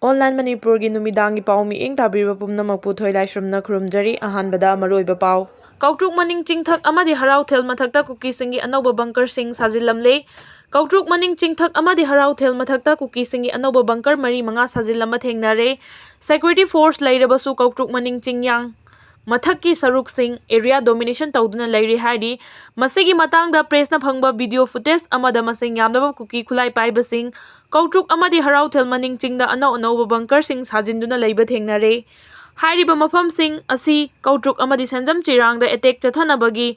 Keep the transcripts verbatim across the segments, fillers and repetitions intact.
Online ꯃꯅꯤꯄꯨꯔꯒꯤ ꯅꯨꯃꯤꯗꯥꯡꯒꯤ ꯄꯥꯎ ꯃꯤꯠꯌꯦꯡ ꯇꯥꯕꯤꯔꯤꯕ ꯄꯨꯝꯅꯃꯛꯄꯨ ꯊꯣꯏꯂꯥꯏꯁ꯭ꯔꯝꯅ ꯈꯨꯔꯨꯝꯖꯔꯤ꯫ ꯑꯍꯥꯟꯕꯗ ꯃꯔꯨꯑꯣꯏꯕ ꯄꯥꯎ꯫ ꯀꯧꯇ꯭ꯔꯨꯛ ꯃꯅꯤꯡ ꯆꯤꯡꯊꯛ ꯑꯃꯗꯤ ꯍꯔꯥꯎꯊꯦꯜ ꯃꯊꯛꯇ ꯀꯨꯀꯤꯁꯤꯡꯒꯤ ꯑꯅꯧꯕ bunkerꯁꯤꯡ ꯁꯥꯖꯤꯜꯂꯝꯂꯦ꯫ ꯀꯧꯇ꯭ꯔꯨꯛ ꯃꯅꯤꯡ ꯆꯤꯡꯊꯛ ꯑꯃꯗꯤ ꯍꯔꯥꯎꯊꯦꯜ ꯃꯊꯛꯇ ꯀꯨꯀꯤꯁꯤꯡꯒꯤ ꯑꯅꯧꯕ bunker ꯃꯔꯤ ꯃꯉꯥ ꯁꯥꯖꯤꯜꯂꯝꯕ ꯊꯦꯡꯅꯔꯦ꯫ Security force ꯂꯩꯔꯕꯁꯨ ꯀꯧꯇ꯭ꯔꯨꯛ ꯃꯅꯤꯡ ꯆꯤꯡꯌꯥꯡ ꯃꯊꯛꯀꯤ ꯁꯔꯨꯛꯁꯤꯡ area domination ꯇꯧꯗꯨꯅ ꯂꯩꯔꯤ ꯍꯥꯏꯔꯤ꯫ ꯃꯁꯤꯒꯤ ꯃꯇꯥꯡꯗ pressꯅ ꯐꯪꯕ video footage ꯑꯃꯗ ꯃꯁꯤꯡ ꯌꯥꯝꯂꯕ ꯀꯨꯀꯤ ꯈꯨꯠꯂꯥꯏ ꯄꯥꯏꯕꯁꯤꯡ ꯀꯧꯇ꯭ꯔꯨꯛ ꯑꯃꯗꯤ ꯍꯔꯥꯎꯊꯦꯜ ꯃꯅꯤꯡ ꯆꯤꯡꯗ ꯑꯅꯧ ꯑꯅꯧꯕ bunkerꯁꯤꯡ ꯁꯥꯖꯤꯟꯗꯨꯅ ꯂꯩꯕ ꯊꯦꯡꯅꯔꯦ꯫ ꯍꯥꯏꯔꯤꯕ ꯃꯐꯝꯁꯤꯡ ꯑꯁꯤ ꯀꯧꯇ꯭ꯔꯨꯛ ꯑꯃꯗꯤ ꯁꯦꯟꯖꯝ ꯆꯤꯔꯥꯡꯗ attack ꯆꯠꯊꯅꯕꯒꯤ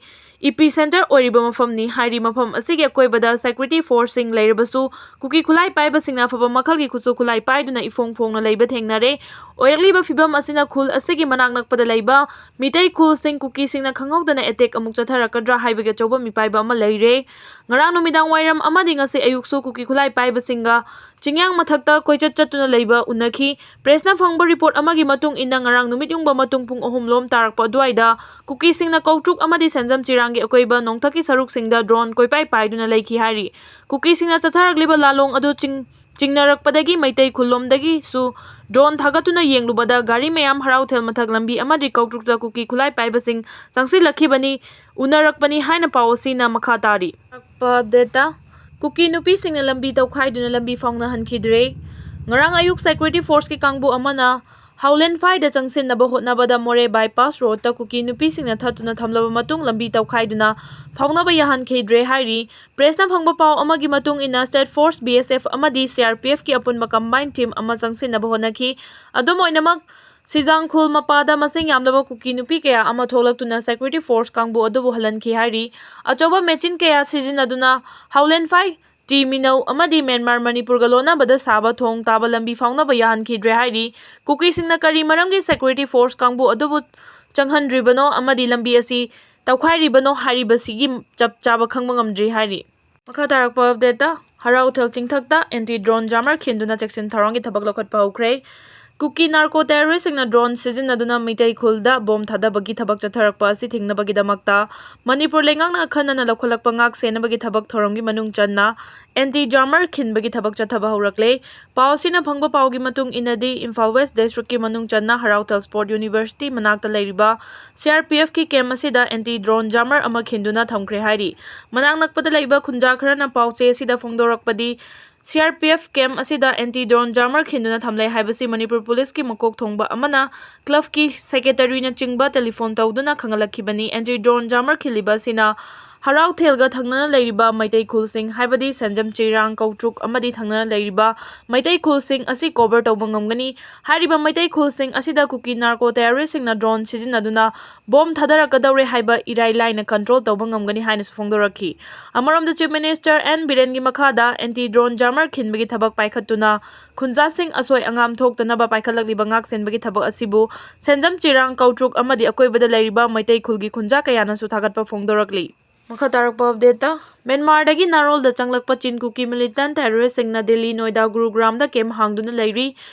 epicenter ꯑꯣꯏꯔꯤꯕ ꯃꯐꯝꯅꯤ ꯍꯥꯏꯔꯤ꯫ ꯃꯐꯝ ꯑꯁꯤꯒꯤ ꯑꯀꯣꯏꯕꯗ security forceꯁꯤꯡ ꯂꯩꯔꯕꯁꯨ ꯀꯨꯀꯤ ꯈꯨꯠꯂꯥꯏ ꯄꯥꯏꯕꯁꯤꯡꯅ ꯑꯐꯕ ꯃꯈꯜꯒꯤ ꯈꯨꯠꯁꯨ ꯈꯨꯠꯂꯥꯏ ꯄꯥꯏꯗꯨꯅ ꯏꯐꯣꯡ ꯐꯣꯡꯅ ꯂꯩꯕ ꯊꯦꯡꯅꯔꯦ꯫ ꯑꯣꯏꯔꯛꯂꯤꯕ ꯐꯤꯕꯝ ꯑꯁꯤꯅ ꯈꯨꯜ ꯑꯁꯤꯒꯤ ꯃꯅꯥꯛ ꯅꯛꯄꯗ ꯂꯩꯕ ꯃꯤꯇꯩ ꯈꯨꯜꯁꯤꯡ ꯀꯨꯀꯤꯁꯤꯡꯅ ꯈꯪꯍꯧꯗꯅ attack ꯑꯃꯨꯛ ꯆꯠꯊꯔꯛꯀꯗ꯭ꯔꯥ ꯍꯥꯏꯕꯒꯤ ꯑꯆꯧꯕ ꯃꯤꯄꯥꯏꯕ ꯑꯃ ꯂꯩꯔꯦ꯫ ꯉꯔꯥꯡ ꯅꯨꯃꯤꯗꯥꯡ ꯋꯥꯏꯔꯝ ꯑꯃꯗꯤ ꯉꯁꯤ ꯑꯌꯨꯛꯁꯨ ꯀꯨꯀꯤ ꯈꯨꯠꯂꯥꯏ ꯄꯥꯏꯕꯁꯤꯡꯒ ꯆꯤꯡꯌꯥꯡ ꯃꯊꯛꯇ ꯀꯣꯏꯆꯠ ꯆꯠꯇꯨꯅ ꯂꯩꯕ ꯎꯅꯈꯤ꯫ Pressꯅ ꯐꯪꯕ report ꯑꯃꯒꯤ ꯃꯇꯨꯡ ꯏꯟꯅ, ꯉꯔꯥꯡ ꯅꯨꯃꯤꯠ ꯌꯨꯡꯕ ꯃꯇꯨꯡ ꯄꯨꯡ ꯑꯍꯨꯝ ꯂꯣꯝ ꯇꯥꯔꯛꯄ ꯑꯗꯨꯋꯥꯏꯗ ꯀꯨꯀꯤꯁꯤꯡꯅ ꯀꯧꯇ꯭ꯔꯨꯛ ꯑꯃꯗꯤ ꯁꯦꯟꯖꯝ ꯆꯤꯔꯥꯡꯒꯤ ꯑꯀꯣꯏꯕ ꯅꯣꯡꯊꯛꯀꯤ ꯁꯔꯨꯛꯁꯤꯡꯗ drone ꯀꯣꯏꯄꯥꯏ ꯄꯥꯏꯗꯨꯅ ꯂꯩꯈꯤ ꯍꯥꯏꯔꯤ꯫ ꯀꯨꯀꯤꯁꯤꯡꯅ ꯆꯠꯊꯔꯛꯂꯤꯕ ꯂꯥꯂꯣꯡ ꯑꯗꯨ ꯆꯤꯡ-, ꯆꯤꯡꯅꯔꯛꯄꯗꯒꯤ ꯃꯩꯇꯩ ꯈꯨꯜꯂꯣꯝꯗꯒꯤꯁꯨ drone ꯊꯥꯒꯠꯇꯨꯅ ꯌꯦꯡꯂꯨꯕꯗ ꯒꯥꯔꯤ ꯃꯌꯥꯝ ꯍꯔꯥꯎꯊꯦꯜ ꯃꯊꯛ ꯂꯝꯕꯤ ꯑꯃꯗꯤ ꯀꯧꯇ꯭ꯔꯨꯛꯇ ꯀꯨꯀꯤ ꯈꯨꯠꯂꯥꯏ ꯄꯥꯏꯕꯁꯤꯡ ꯆꯪꯁꯤꯜꯂꯛꯈꯤꯕꯅꯤ, ꯎꯅꯔꯛꯄꯅꯤ ꯍꯥꯏꯅ ꯄꯥꯎ ꯑꯁꯤꯅ ꯃꯈꯥ ꯇꯥꯔꯤ꯫ ꯑꯔꯛꯄ updateꯇ, ꯀꯨꯀꯤ ꯅꯨꯄꯤꯁꯤꯡꯅ ꯂꯝꯕꯤ ꯇꯧꯈꯥꯏꯗꯨꯅ ꯂꯝꯕꯤ ꯐꯥꯎꯅꯍꯟꯈꯤꯗ꯭ꯔꯦ꯫ ꯉꯔꯥꯡ ꯑꯌꯨꯛ security forceꯀꯤ ꯀꯥꯡꯕꯨ ꯑꯃꯅ ꯍꯥꯎꯂꯦꯟꯐꯥꯏꯗ ꯆꯪꯁꯤꯟꯅꯕ ꯍꯣꯠꯅꯕꯗ ꯃꯣꯔꯦ bypass roadꯇ ꯀꯨꯀꯤ ꯅꯨꯄꯤꯁꯤꯡꯅ ꯊꯠꯇꯨꯅ ꯊꯝꯂꯕ ꯃꯇꯨꯡ ꯂꯝꯕꯤ ꯇꯧꯈꯥꯏꯗꯨꯅ ꯐꯥꯎꯅꯕ ꯌꯥꯍꯟꯈꯤꯗ꯭ꯔꯦ ꯍꯥꯏꯔꯤ꯫ Pressꯅ ꯐꯪꯕ ꯄꯥꯎ ꯑꯃꯒꯤ ꯃꯇꯨꯡ ꯏꯟꯅ, state force, BSF ꯑꯃꯗꯤ CRPFꯀꯤ ꯑꯄꯨꯟꯕ combined team ꯑꯃ ꯆꯪꯁꯤꯟꯅꯕ ꯍꯣꯠꯅꯈꯤ꯫ ꯑꯗꯨꯝ ꯑꯣꯏꯅꯃꯛ, ꯁꯤꯖꯥꯡꯈꯨꯜ ꯃꯄꯥꯗ ꯃꯁꯤꯡ ꯌꯥꯝꯂꯕ ꯀꯨꯀꯤ ꯅꯨꯄꯤ ꯀꯌꯥ ꯑꯃ ꯊꯣꯛꯂꯛꯇꯨꯅ security force ꯀꯥꯡꯕꯨ ꯑꯗꯨꯕꯨ ꯍꯜꯍꯟꯈꯤ ꯍꯥꯏꯔꯤ꯫ ꯑꯆꯧꯕ machine ꯀꯌꯥ ꯁꯤꯖꯤꯟꯅꯗꯨꯅ ꯍꯥꯎꯂꯦꯟꯐꯥꯏ, ꯇꯤ ꯃꯤꯅꯧ ꯑꯃꯗꯤ ꯃ꯭ꯌꯥꯟꯃꯥꯔ ꯃꯅꯤꯄꯨꯔꯒ ꯂꯣꯟꯅꯕꯗ ꯁꯥꯕ ꯊꯣꯡ ꯇꯥꯕ ꯂꯝꯕꯤ ꯐꯥꯎꯅꯕ ꯌꯥꯍꯟꯈꯤꯗ꯭ꯔꯦ ꯍꯥꯏꯔꯤ꯫ ꯀꯨꯀꯤꯁꯤꯡꯅ ꯀꯔꯤ ꯃꯔꯝꯒꯤ security force ꯀꯥꯡꯕꯨ ꯑꯗꯨꯕꯨ ꯆꯪꯍꯟꯗ꯭ꯔꯤꯕꯅꯣ ꯑꯃꯗꯤ ꯂꯝꯕꯤ ꯑꯁꯤ ꯇꯧꯈꯥꯏꯔꯤꯕꯅꯣ ꯍꯥꯏꯔꯤꯕꯁꯤꯒꯤ ꯆꯞ ꯆꯥꯕ ꯈꯪꯕ ꯉꯝꯗ꯭ꯔꯤ ꯍꯥꯏꯔꯤ꯫ ꯃꯈꯥ ꯇꯥꯔꯛꯄ updateꯇ, ꯍꯔꯥꯎꯊꯦꯜ ꯆꯤꯡꯊꯛꯇ anti drone jammer ꯈꯤꯟꯗꯨꯅ ꯆꯦꯛꯁꯤꯟ ꯊꯧꯔꯥꯡꯒꯤ ꯊꯕꯛ ꯂꯧꯈꯠꯄ ꯍꯧꯈ꯭ꯔꯦ꯫ ꯀꯨꯀꯤ ꯅꯥꯔꯀꯣ ꯇꯦꯔꯣꯔꯤꯁꯁꯤꯡꯅ ꯗ꯭ꯔꯣꯟ ꯁꯤꯖꯤꯟꯅꯗꯨꯅ ꯃꯤꯇꯩ ꯈꯨꯜꯗ ꯕꯣꯝ ꯊꯥꯗꯕꯒꯤ ꯊꯕꯛ ꯆꯠꯊꯔꯛꯄ ꯑꯁꯤ ꯊꯤꯡꯅꯕꯒꯤꯗꯃꯛꯇ ꯃꯅꯤꯄꯨꯔ ꯂꯩꯉꯥꯛꯅ ꯑꯈꯟꯅꯅ ꯂꯧꯈꯠꯂꯛꯄ ꯉꯥꯛ ꯁꯦꯟꯅꯕꯒꯤ ꯊꯕꯛ ꯊꯧꯔꯝꯒꯤ ꯃꯅꯨꯡ ꯆꯟꯅ ꯑꯦꯟꯇꯤ ꯖꯥꯃꯔ ꯈꯤꯟꯕꯒꯤ ꯊꯕꯛ ꯆꯠꯊꯕ ꯍꯧꯔꯛꯂꯦ꯫ ꯄꯥꯎ ꯑꯁꯤꯅ ꯐꯪꯕ ꯄꯥꯎꯒꯤ ꯃꯇꯨꯡ ꯏꯟꯅꯗꯤ, ꯏꯝꯐꯥꯜ ꯋꯦꯁ ꯗꯤꯁꯇ꯭ꯔꯤꯛꯀꯤ ꯃꯅꯨꯡ ꯆꯟꯅ ꯍꯔꯥꯎꯊꯦꯜ ꯁ꯭ꯄꯣꯔꯠ ꯌꯨꯅꯤꯚꯔꯁꯤꯇꯤ ꯃꯅꯥꯛꯇ ꯂꯩꯔꯤꯕ ꯁꯤ ꯑꯥꯔ ꯄꯤ ꯑꯦꯐꯀꯤ ꯀꯦꯝꯞ ꯑꯁꯤꯗ ꯑꯦꯟꯇꯤ ꯗ꯭ꯔꯣꯟ ꯖꯥꯃꯔ ꯑꯃ ꯈꯤꯟꯗꯨꯅ ꯊꯝꯈ꯭ꯔꯦ ꯍꯥꯏꯔꯤ꯫ ꯃꯅꯥꯛ ꯅꯛꯄꯗ ꯂꯩꯕ ꯈꯨꯟꯖꯥ ꯈꯔꯅ ꯄꯥꯎ ꯆꯦ ꯑꯁꯤꯗ ꯐꯣꯡꯗꯣꯔꯛꯄꯗꯤ, C R P F camp ꯑꯁꯤꯗ ꯑꯦꯟꯇꯤ ꯗ꯭ꯔꯣꯟ ꯖꯥꯃꯔ ꯈꯤꯟꯗꯨꯅ ꯊꯝꯂꯦ ꯍꯥꯏꯕꯁꯤ ꯃꯅꯤꯄꯨꯔ ꯄꯨꯂꯤꯁꯀꯤ ꯃꯀꯣꯛ ꯊꯣꯡꯕ ꯑꯃꯅ ꯀ꯭ꯂꯕꯀꯤ ꯁꯦꯀ꯭ꯔꯦꯇꯔꯤꯅꯆꯤꯡꯕ ꯇꯦꯂꯤꯐꯣꯟ ꯇꯧꯗꯨꯅ ꯈꯪꯍꯜꯂꯛꯈꯤꯕꯅꯤ꯫ ꯑꯦꯟꯇꯤ ꯗ꯭ꯔꯣꯟ ꯖꯥꯃꯔ ꯈꯤꯜꯂꯤꯕ ꯑꯁꯤꯅ ꯍꯔꯥꯎꯊꯦꯜꯒ ꯊꯪꯅꯅ ꯂꯩꯔꯤꯕ ꯃꯩꯇꯩ ꯈꯨꯜꯁꯤꯡ, ꯍꯥꯏꯕꯗꯤ ꯁꯦꯟꯖꯝ, ꯆꯤꯔꯥꯡ, ꯀꯧꯇ꯭ꯔꯨꯛ ꯑꯃꯗꯤ ꯊꯪꯅꯅ ꯂꯩꯔꯤꯕ ꯃꯩꯇꯩ ꯈꯨꯜꯁꯤꯡ ꯑꯁꯤ ꯀꯣꯚꯔ ꯇꯧꯕ ꯉꯝꯒꯅꯤ꯫ ꯍꯥꯏꯔꯤꯕ ꯃꯩꯇꯩ ꯈꯨꯜꯁꯤꯡ ꯑꯁꯤꯗ ꯀꯨꯀꯤ ꯅꯥꯔꯀꯣ ꯇꯦꯔꯣꯔꯤꯁꯁꯤꯡꯅ ꯗ꯭ꯔꯣꯟ ꯁꯤꯖꯤꯟꯅꯗꯨꯅ ꯕꯣꯝ ꯊꯥꯗꯔꯛꯀꯗꯧꯔꯦ ꯍꯥꯏꯕ ꯏꯔꯥꯏ ꯂꯥꯏꯅ ꯀꯟꯇ꯭ꯔꯣꯜ ꯇꯧꯕ ꯉꯝꯒꯅꯤ ꯍꯥꯏꯅꯁꯨ ꯐꯣꯡꯗꯣꯔꯛꯈꯤ꯫ ꯑꯃꯔꯣꯝꯗ, ꯆꯤꯐ ꯃꯤꯅꯤꯁꯇꯔ ꯑꯦꯟ ꯕꯤꯔꯦꯟꯒꯤ ꯃꯈꯥꯗ ꯑꯦꯟꯇꯤ ꯗ꯭ꯔꯣꯟ ꯖꯥꯃꯔ ꯈꯤꯟꯕꯒꯤ ꯊꯕꯛ ꯄꯥꯏꯈꯠꯇꯨꯅ ꯈꯨꯟꯖꯥꯁꯤꯡ ꯑꯁꯣꯏ ꯑꯉꯥꯝ ꯊꯣꯛꯇꯅꯕ ꯄꯥꯏꯈꯠꯂꯛꯂꯤꯕ ꯉꯥꯛ ꯁꯦꯟꯕꯒꯤ ꯊꯕꯛ ꯑꯁꯤꯕꯨ ꯁꯦꯟꯖꯝ, ꯆꯤꯔꯥꯡ, ꯀꯧꯇ꯭ꯔꯨꯛ ꯑꯃꯗꯤ ꯑꯀꯣꯏꯕꯗ ꯂꯩꯔꯤꯕ ꯃꯩꯇꯩ ꯈꯨꯜꯒꯤ ꯈꯨꯟꯖꯥ ꯀꯌꯥꯅꯁꯨ ꯊꯥꯒꯠꯄ ꯐꯣꯡꯗꯣꯔꯛꯂꯤ꯫ ꯃꯈꯥ ꯇꯥꯔꯛꯄ ꯑꯞꯗꯦꯠꯇ, ꯃ꯭ꯌꯥꯟꯃꯥꯔꯗꯒꯤ ꯅꯥꯔꯣꯜꯗ ꯆꯪꯂꯛꯄ ꯆꯤꯟ ꯀꯨꯀꯤ ꯃꯤꯂꯤꯇꯦꯟꯠ ꯇꯦꯔꯣꯔꯤꯁꯁꯤꯡꯅ ꯗꯤꯜꯂꯤ ꯅꯣꯏꯗꯥ ꯒꯨꯔꯨꯒ꯭ꯔꯥꯝꯗ ꯀꯦꯝꯞ ꯍꯥꯡꯗꯨꯅ ꯂꯩꯔꯤ꯫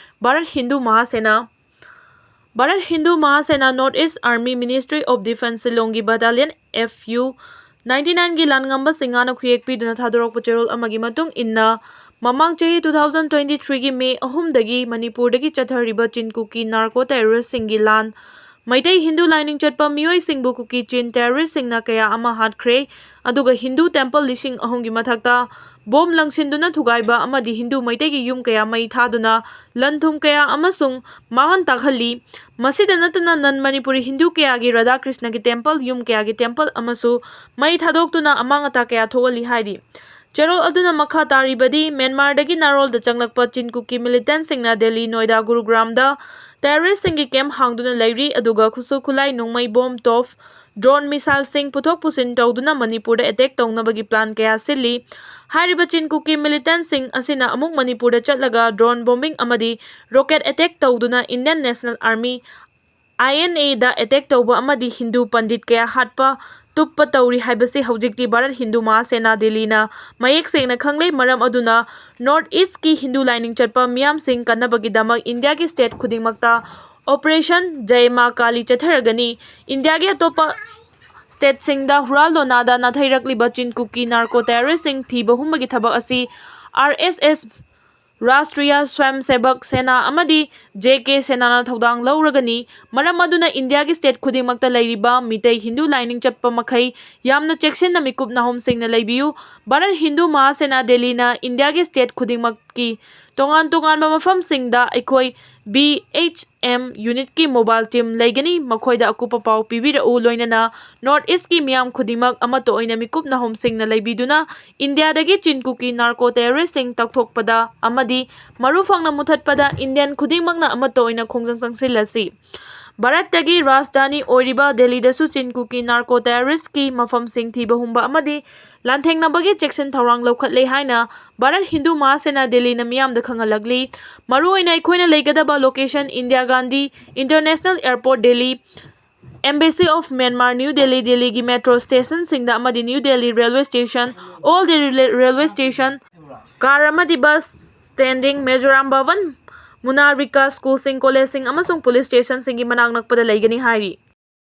Bharat Hindu Mahasena, Bharat Hindu Mahasena North East Army Ministry of Defence ꯁꯤꯂꯣꯡꯒꯤ ꯕꯠꯇꯥꯂꯤꯌꯟ ꯑꯦꯐ ꯌꯨ ꯅꯥꯏꯟꯇꯤ ꯅꯥꯏꯟꯒꯤ ꯂꯥꯟꯉꯝꯕꯁꯤꯡ ꯉꯥꯅ ꯈꯨꯌꯦꯛ ꯄꯤꯗꯨꯅ ꯊꯥꯗꯣꯔꯛꯄ ꯆꯦꯔꯣꯜ ꯑꯃꯒꯤ ꯃꯇꯨꯡ ꯏꯟꯅ, ꯃꯃꯥꯡ ꯆꯍꯤ two thousand twenty threeꯒꯤ ꯃꯦ ꯑꯍꯨꯝꯗꯒꯤ ꯃꯅꯤꯄꯨꯔꯗꯒꯤ ꯆꯠꯊꯔꯤꯕ ꯆꯤꯟ ꯀꯨꯀꯤ ꯅꯥꯔꯀꯣ ꯇꯦꯔꯣꯔꯤꯁꯁꯤꯡꯒꯤ ꯂꯥꯟ, ꯃꯩꯇꯩ ꯍꯤꯟꯗꯨ ꯂꯥꯏꯅꯤꯡ ꯆꯠꯄ ꯃꯤꯑꯣꯏꯁꯤꯡꯕꯨ ꯀꯨꯀꯤ ꯆꯤꯟ ꯇꯦꯔꯣꯔꯤꯁꯁꯤꯡꯅ ꯀꯌꯥ ꯑꯃ ꯍꯥꯠꯈ꯭ꯔꯦ, ꯑꯗꯨꯒ ꯍꯤꯟꯗꯨ ꯇꯦꯝꯄꯜ ꯂꯤꯁꯤꯡ ꯑꯍꯨꯝꯒꯤ ꯃꯊꯛꯇ ꯕꯣꯝ ꯂꯪꯁꯤꯟꯗꯨꯅ ꯊꯨꯒꯥꯏꯕ ꯑꯃꯗꯤ ꯍꯤꯟꯗꯨ ꯃꯩꯇꯩꯒꯤ ꯌꯨꯝ ꯀꯌꯥ ꯃꯩ ꯊꯥꯗꯨꯅ ꯂꯟ ꯊꯨꯝ ꯀꯌꯥ ꯑꯃꯁꯨꯡ ꯃꯥꯡꯍꯟ ꯇꯥꯛꯍꯜꯂꯤ꯫ ꯃꯁꯤꯗ ꯅꯠꯇꯅ, ꯅꯟ ꯃꯅꯤꯄꯨꯔꯤ ꯍꯤꯟꯗꯨ ꯀꯌꯥꯒꯤ ꯔꯥꯙꯥ ꯀ꯭ꯔꯤꯁꯅꯒꯤ ꯇꯦꯝꯄꯜ, ꯌꯨꯝ ꯀꯌꯥꯒꯤ ꯇꯦꯝꯄꯜ ꯑꯃꯁꯨ ꯃꯩ ꯊꯥꯗꯣꯛꯇꯨꯅ ꯑꯃꯥꯡ ꯑꯇꯥ ꯀꯌꯥ ꯊꯣꯛꯍꯜꯂꯤ ꯍꯥꯏꯔꯤ꯫ ꯆꯦꯔꯣꯜ ꯑꯗꯨꯅ ꯃꯈꯥ ꯇꯥꯔꯤꯕꯗꯤ, ꯃ꯭ꯌꯥꯟꯃꯥꯔꯗꯒꯤ ꯅꯥꯔꯣꯜꯗ ꯆꯪꯂꯛꯄ ꯆꯤꯟ ꯀꯨꯀꯤ ꯃꯤꯂꯤꯇꯦꯟꯠꯁꯤꯡꯅ ꯗꯦꯜꯂꯤ ꯅꯣꯏꯗꯥ ꯒꯨꯔꯨꯒ꯭ꯔꯥꯝꯗ ꯇꯦꯔꯣꯔꯤꯁꯁꯤꯡꯒꯤ ꯀꯦꯝꯞ ꯍꯥꯡꯗꯨꯅ ꯂꯩꯔꯤ, ꯑꯗꯨꯒ ꯈꯨꯠꯁꯨ ꯈꯨꯠꯂꯥꯏ, ꯅꯣꯡꯃꯩ ꯕꯣꯝ, ꯇꯣꯞ, ꯗ꯭ꯔꯣꯟ, ꯃꯤꯁꯥꯏꯜꯁꯤꯡ ꯄꯨꯊꯣꯛ ꯄꯨꯁꯤꯟ ꯇꯧꯗꯨꯅ ꯃꯅꯤꯄꯨꯔꯗ ꯑꯦꯇꯦꯛ ꯇꯧꯅꯕꯒꯤ ꯄ꯭ꯂꯥꯟ ꯀꯌꯥ ꯁꯤꯜꯂꯤ꯫ ꯍꯥꯏꯔꯤꯕ ꯆꯤꯟ ꯀꯨꯀꯤ ꯃꯤꯂꯤꯇꯦꯟꯠꯁꯤꯡ ꯑꯁꯤꯅ ꯑꯃꯨꯛ ꯃꯅꯤꯄꯨꯔꯗ ꯆꯠꯂꯒ ꯗ꯭ꯔꯣꯟ ꯕꯣꯝꯕꯤꯡ ꯑꯃꯗꯤ ꯔꯣꯀꯦꯠ ꯑꯦꯇꯦꯛ ꯇꯧꯗꯨꯅ Indian national army, I N ꯑꯦꯗ ꯑꯦꯇꯦꯛ ꯇꯧꯕ ꯑꯃꯗꯤ ꯍꯤꯟꯗꯨ ꯄꯟꯗꯤꯠ ꯀꯌꯥ ꯍꯥꯠꯄ ꯇꯨꯞꯄ ꯇꯧꯔꯤ ꯍꯥꯏꯕꯁꯤ ꯍꯧꯖꯤꯛꯇꯤ ꯚꯥꯔꯠ ꯍꯤꯟꯗꯨ ꯃꯍꯥꯁꯦꯅꯥ ꯗꯦꯜꯂꯤꯅ ꯃꯌꯦꯛ ꯁꯦꯡꯅ ꯈꯪꯂꯦ꯫ ꯃꯔꯝ ꯑꯗꯨꯅ ꯅꯣꯔꯠ ꯏꯁꯀꯤ ꯍꯤꯟꯗꯨ ꯂꯥꯏꯅꯤꯡ ꯆꯠꯄ ꯃꯤꯌꯥꯝꯁꯤꯡ ꯀꯟꯅꯕꯒꯤꯗꯃꯛ ꯏꯟꯗꯤꯌꯥꯒꯤ ꯁ꯭ꯇꯦꯠ ꯈꯨꯗꯤꯡꯃꯛꯇ ꯑꯣꯄꯔꯦꯁꯟ ꯖꯌ ꯃꯥ ꯀꯥꯂꯤ ꯆꯠꯊꯔꯒꯅꯤ꯫ ꯏꯟꯗꯤꯌꯥꯒꯤ ꯑꯇꯣꯞꯄ ꯁ꯭ꯇꯦꯠꯁꯤꯡꯗ ꯍꯨꯔꯥꯜ ꯂꯣꯟꯅꯥꯗ ꯅꯥꯊꯩꯔꯛꯂꯤꯕ ꯆꯤꯟ ꯀꯨꯀꯤ ꯅꯥꯔꯀꯣ ꯇꯦꯔꯣꯔꯤꯁꯁꯤꯡ ꯊꯤꯕ ꯍꯨꯝꯕꯒꯤ ꯊꯕꯛ ꯑꯁꯤ ꯑꯥꯔ ꯑꯦꯁ ꯑꯦꯁ, ꯔꯥꯁꯇ꯭ꯔꯤꯌꯥ ꯁ꯭ꯋꯌꯝꯁꯦꯕꯛ ꯁꯦꯅꯥ ꯑꯃꯗꯤ ꯖꯦ ꯀꯦ ꯁꯦꯅꯥꯅ ꯊꯧꯗꯥꯡ ꯂꯧꯔꯒꯅꯤ꯫ ꯃꯔꯝ ꯑꯗꯨꯅ ꯏꯟꯗꯤꯌꯥꯒꯤ ꯁ꯭ꯇꯦꯠ ꯈꯨꯗꯤꯡꯃꯛꯇ ꯂꯩꯔꯤꯕ ꯃꯤꯇꯩ ꯍꯤꯟꯗꯨ ꯂꯥꯏꯅꯤꯡ ꯆꯠꯄ ꯃꯈꯩ ꯌꯥꯝꯅ ꯆꯦꯛꯁꯤꯟꯅ ꯃꯤꯀꯨꯞ ꯅꯥꯍꯨꯝꯁꯤꯡꯅ ꯂꯩꯕꯤꯌꯨ꯫ ꯚꯥꯔꯠ ꯍꯤꯟꯗꯨ ꯃꯍꯥꯁꯦꯅꯥ ꯗꯦꯜꯂꯤꯅ ꯏꯟꯗꯤꯌꯥꯒꯤ ꯁ꯭ꯇꯦꯠ ꯈꯨꯗꯤꯡꯃꯛꯀꯤ ꯇꯣꯉꯥꯟ ꯇꯣꯉꯥꯟꯕ ꯃꯐꯝꯁꯤꯡꯗ ꯑꯩꯈꯣꯏ ꯕꯤ ꯑꯩꯆ ꯑꯦꯝ ꯌꯨꯅꯤꯠꯀꯤ ꯃꯣꯕꯥꯏꯜ ꯇꯤꯝ ꯂꯩꯒꯅꯤ꯫ ꯃꯈꯣꯏꯗ ꯑꯀꯨꯞꯄ ꯄꯥꯎ ꯄꯤꯕꯤꯔꯛꯎ, ꯂꯣꯏꯅꯅ ꯅꯣꯔꯠ ꯏꯁꯀꯤ ꯃꯤꯌꯥꯝ ꯈꯨꯗꯤꯡꯃꯛ ꯑꯃꯠꯇ ꯑꯣꯏꯅ ꯃꯤꯀꯨꯞ ꯅꯥꯍꯨꯝꯁꯤꯡꯅ ꯂꯩꯕꯤꯗꯨꯅ ꯏꯟꯗꯤꯌꯥꯗꯒꯤ ꯆꯤꯟ ꯀꯨꯀꯤ ꯅꯥꯔꯀꯣ ꯇꯦꯔꯣꯔꯤꯁꯁꯤꯡ ꯇꯛꯊꯣꯛꯄꯗ ꯑꯃꯗꯤ ꯃꯔꯨ ꯐꯪꯅ ꯃꯨꯊꯠꯄꯗ ꯏꯟꯗꯤꯌꯟ ꯈꯨꯗꯤꯡꯃꯛꯅ ꯑꯃꯠꯇ ꯑꯣꯏꯅ ꯈꯣꯡꯖꯪ ꯆꯪꯁꯤꯜꯂꯁꯤ꯫ ꯚꯥꯔꯠꯇꯒꯤ ꯔꯥꯖꯙꯥꯅꯤ ꯑꯣꯏꯔꯤꯕ ꯗꯦꯜꯂꯤꯗꯁꯨ ꯆꯤꯟ ꯀꯨꯀꯤ ꯅꯥꯔꯀꯣ ꯇꯦꯔꯣꯔꯤꯁꯀꯤ ꯃꯐꯝꯁꯤꯡ ꯊꯤꯕ ꯍꯨꯝꯕ ꯑꯃꯗꯤ ꯂꯥꯟꯊꯦꯡꯅꯕꯒꯤ ꯆꯦꯛꯁꯤꯟ ꯊꯧꯔꯥꯡ ꯂꯧꯈꯠꯂꯦ ꯍꯥꯏꯅ ꯚꯥꯔꯠ ꯍꯤꯟꯗꯨ ꯃꯍꯥꯁꯦꯅꯥ ꯗꯦꯜꯂꯤꯅ ꯃꯤꯌꯥꯝꯗ ꯈꯪꯍꯜꯂꯛꯂꯤ꯫ ꯃꯔꯨꯑꯣꯏꯅ ꯑꯩꯈꯣꯏꯅ ꯂꯩꯒꯗꯕ location Indira Gandhi international airport Delhi, Embassy of Myanmar New Delhi, ꯗꯦꯜꯂꯤꯒꯤ ꯃꯦꯇ꯭ꯔꯣ ꯁ꯭ꯇꯦꯁꯟꯁꯤꯡꯗ ꯑꯃꯗꯤ New Delhi railway station, Old Delhi railway station, car ꯑꯃꯗꯤ ꯕꯁ ꯁ꯭ꯇꯦꯟꯗꯤꯡ, ꯃꯤꯖꯣꯔꯥꯝ ꯚꯕꯟ, ꯃꯨꯅꯥꯔ ꯚꯤꯀꯥꯁ ꯁ꯭ꯀꯨꯜꯁꯤꯡ, ꯀꯣꯂꯦꯖꯁꯤꯡ ꯑꯃꯁꯨꯡ ꯄꯨꯂꯤꯁ ꯁ꯭ꯇꯦꯁꯟꯁꯤꯡꯒꯤ ꯃꯅꯥꯛ ꯅꯛꯄꯗ ꯂꯩꯒꯅꯤ ꯍꯥꯏꯔꯤ꯫